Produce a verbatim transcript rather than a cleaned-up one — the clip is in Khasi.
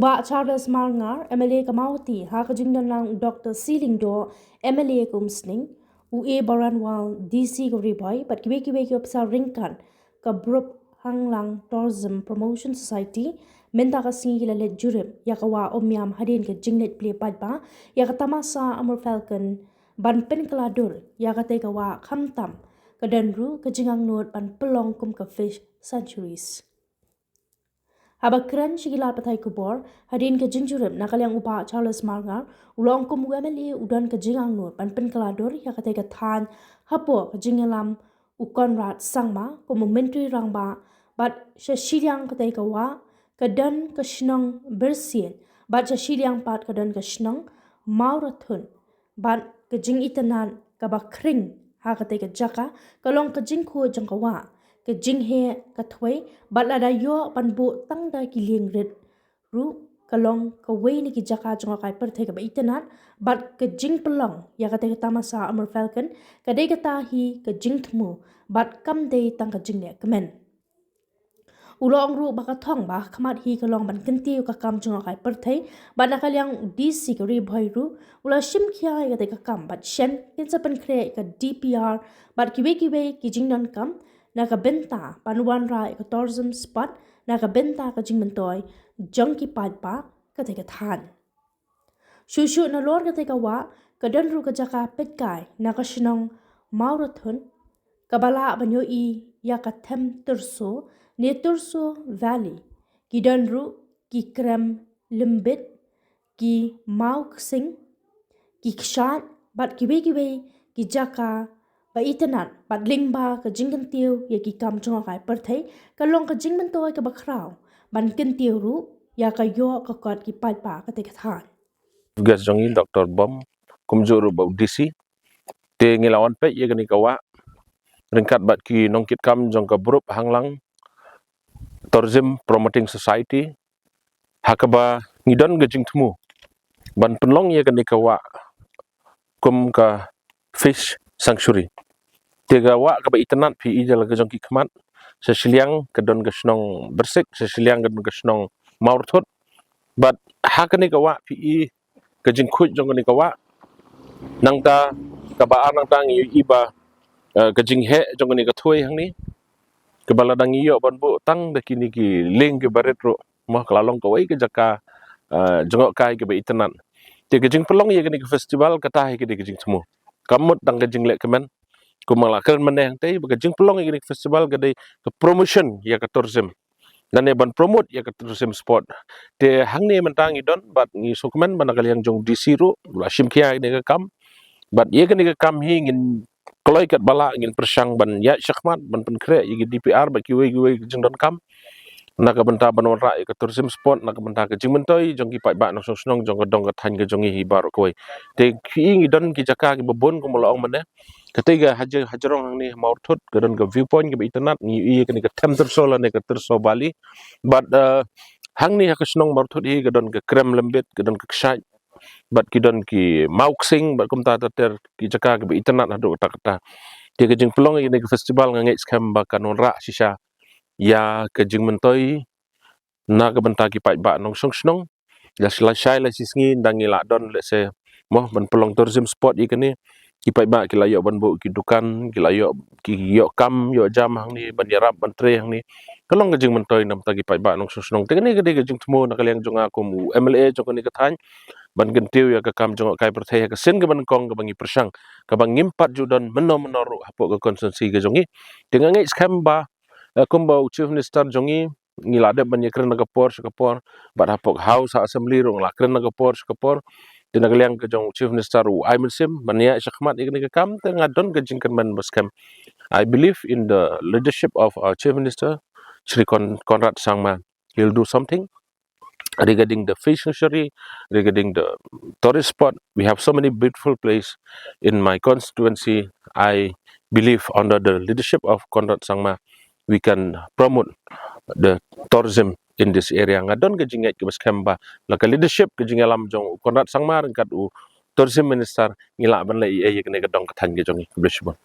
Bah Charles Marngar, M L A ka Mawhati, ha ka jingdon lang u Doctor C Lyngdoh, M L A ka Umsning, u A Baranwal, D C ka Ri Bhoi, bad kiwei kiwei ki ophisar ryngkat ka Brooke Hanglang Tourism Promotion Society, mynta ka sngi ki la leit jurip ïa ka wah Umiam hadien ka jingleit plie paidbah ïa ka tamasa Amur Falcon ban pynkylla dur ïa katei ka wah, khamtam ka don ruh ka jingangnud ban pynlong kum ka fish sanctuaries. Haba kren sha ki lad pathai khubor hadien ka jingjurip na ka liang u Bah Charles Marngar, u la ong kum u M L A u don ka jingangnud ban pynkylla dur ïa katei ka thaiñ hapoh ka jingïalam u Conrad Sangma kum u Myntri Rangbah, bad sha shiliang katei ka wah ka don ka shnong Byrsiej, bad sha shiliang pat ka don ka shnong Mawrathut, bad ka jingitynnad kaba khring ha katei ka jaka ka long ka jingkhuid jong ka wah, ka jingheh ka thwei, bad lada ïoh ban buh tang da ki lieng rit ruh ka long kawei na ki jaka jngohkai pyrthei kaba itynnad, bad ka jingpynlong ïa katei ka tamasa Amur Falcon ka dei kata hi ka jingthmu bad kam dei tang ka jingleh kmen. U la ong ruh ba ka thong ba ha khmat hi ka long ban kyntiew ka kam jngohkai pyrthei, bad na ka liang u D C ka Ri Bhoi ruh u la shim khia ïa katei ka kam, bad shen kin sa pynkhreh ïa ka D P R bad kiwei kiwei ki jingdonkam na ka bynta ban wanrah ïa ka tourism spot na ka bynta ka jingmyntoi jong ki paidbah katei ka thaiñ. Shuh shuh nalor katei ka wah ka don ruh ka jaka peitkai na ka shnong Mawrathut kaba lah ban ïohi ïa ka Them Tyrso ne Tyrso Valley. Ki don ruh ki krem lymbit, ki maw ksing, ki kshaid, bad kiwei kiwei ki jaka ba itynnad, bad lyngba ka jingkyntiew ïa ki kam jngohkai pyrthei ka long ka jingmyntoi kaba khraw ban kyntiew ruh ïa ka ïoh ka kot ki paidbah katei ka thaiñ. Guest jong ngi Doctor Bom, kumjuh ruh bad u D C. Te ngi la wan peit ïa kane ka wah ryngkat bad ki nongkitkam jong ka Brooke Hanglang Tourism Promoting Society, ha kaba ngi don ka jingthmu ban pynlong ïa kane ka wah kum ka fish sanctuary. Te ka wah kaba itynnad phi i da la ka jong ki khmat, sha shiliang ka don ka shnong Byrsiej, sha shiliang ka don ka shnong Mawrathut, bad ha kane ka wah phi i ka jingkhuid jong kane ka wah. Nangta kaba ar nangta ngi ïohi ba, eh, ka jingheh jong kane ka thwei hangne kaba lada ngi ïoh ban buh tang da kine ki lieng kiba rit ruh, mo, ka la long kawei ka jaka, eh, jngohkai kaba itynnad. Te ka jingpynlong ïa kane ka festival kata hi ka dei ka jingthmu, kam mut tang ka jingleh kmen. Kumba la kren mynne hangtei ba ka jingpynlong ïa kane ka festival ka dei ka promotion ïa ka tourism, lane ban promote ïa ka tourism spot. Te hangne mynta ngi don bad ngi sngewkmen ba na ka liang jong D C ruh u la shim khia ïa kane ka kam, bad ïa kane ka kam hi ngin kloi katba lah ngin pyrshang ban ïaid shakhmat ban pynkhreh ïa ki D P R bad kiwei kiwei ki jingdonkam na ka bynta ban wanrah ïa ka tourism spot na ka bynta ka jingmyntoi jong ki paidbah nongshong shnong jong ka dong ka thaiñ ka jong ngi hi baroh kawei. Te phi i ngi don ki jaka kiba bun kumba la ong mynne. Katei ka haja-, hajrong hangne Mawrathut ka don ka viewpoint kaba itynnad, ngi ïohi ïa kane ka Them Tyrso lane ka Tyrso Valley. Bad, eh, hangne ha ka shnong Mawrathut hi ka don ka krem lymbit, ka don ka kshaid, bad ki don ki maw ksing, bad kumta ter ter ki jaka kiba itynnad haduh katta katta. Te ka jingpynlong ïa kane ka festival nga ngeit skhem ba kan wanrah shisha ïa ka jingmyntoi na ka bynta ki paidbah nongshong shnong. Lashai lashai lashisngi ynda ngi la don, let's say, mo, ban pynlong tourism spot ïa kane, ki paidbah ki la ïoh ban buh ki dukan, ki la ïoh, ki ïoh kam ïoh jam hangne, ban ïarap ban trei hangne. Ka long ka jingmyntoi na ka bynta ki paidbah nongshong shnong. Te kane ka dei ka jingthmu na ka liang jong nga kum u M L A jong kane ka thaiñ, ban kyntiew ïa ka kam jngohkai pyrthei ha ka sien kaba nyngkong kaba ngi pyrshang, kaba ngim pat ju don mynno mynno ruh hapoh ka constituency ka jong ngi. Te nga ngeit skhem ba, eh, kumba u Chief Minister jong ngi, ngi la dep ban ïakren na ka por sha ka por, bad hapoh House, ha Assembly ruh ngi la kren na ka por sha ka por. Te na ka liang ka jong u Chief Minister u ai mynsiem ban ïaid shakhmat ïa kane ka kam, te nga don ka jingkyrmen ba skhem. I believe in the leadership of our Chief Minister, Shri Con-, Conrad Sangma. He'll do something regarding the fish fishery, regarding the tourist spot. We have so many beautiful place in my constituency. I believe under the leadership of Conrad Sangma, we can promote the tourism in this area. Nga don ka jingngeit kaba skhem ba la ka leadership, ka jingïalam jong u Conrad Sangma ryngkat u Tourism Minister, ngi lah ban leh ïa kane ka dong ka thaiñ ka jong ngi. Khublei shibun.